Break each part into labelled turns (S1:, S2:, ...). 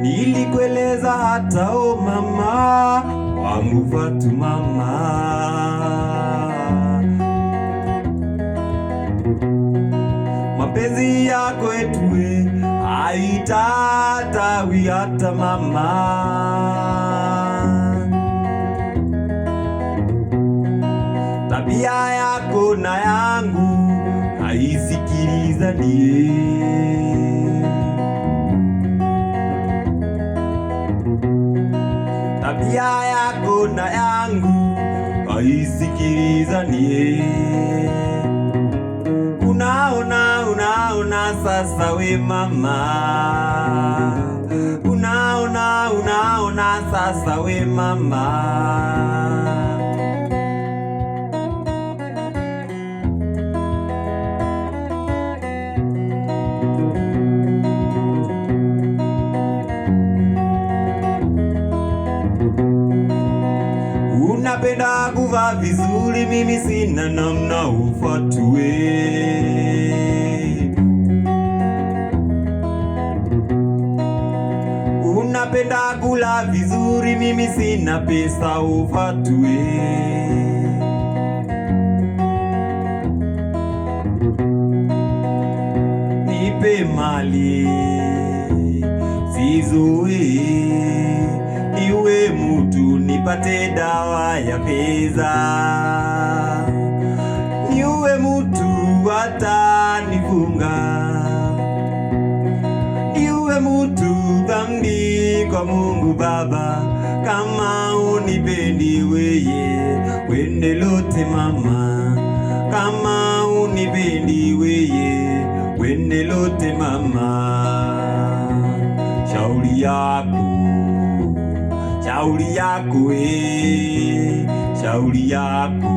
S1: Nilikueleza hata o mama wangu Fatuma mama. Mapenzi yako etue haitatawi hata mama. Tabia yako na yangu haisikilizani. Tabia yako na yangu haisikilizani. Unaona, unaona sasa we mama. Unaona, unaona sasa we mama. Unapenda kuvaa vizuri, mimi sina namna ufatue. Unapenda kula vizuri, mimi sina pesa ufatue. Nipe mali sizoe, niwe mutu nipate dawa ya pesa. Niwe mutu atanifunga, niwe mutu dhambi kwa Mungu Baba. Kama unipendi weye, wende lote mama. Kama unipendi weye, wende lote mama. Shauri yako, shauri yako eh, shauri yako,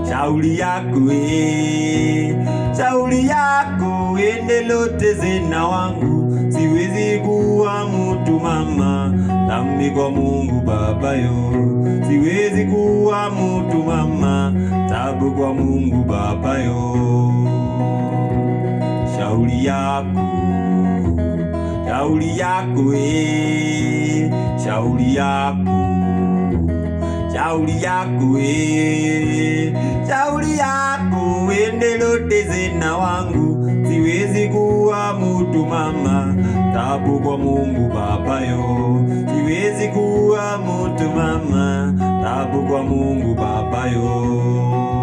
S1: shauri yako eh, shauri yako ende lote zena wangu. Siwezi kuwa mutu mama, dhambi kwa Mungu Baba yo. Siwezi kuwa mutu mama, tabu kwa Mungu Baba yo. Shauri yako, shauri yako eh, shauri yako, shauri yako eh, shauri yako ende lote zena wangu. Siwezi kuwa mutu mama, tabu kwa Mungu Baba yo. Siwezi kuwa mutu mama, tabu kwa Mungu Baba yo.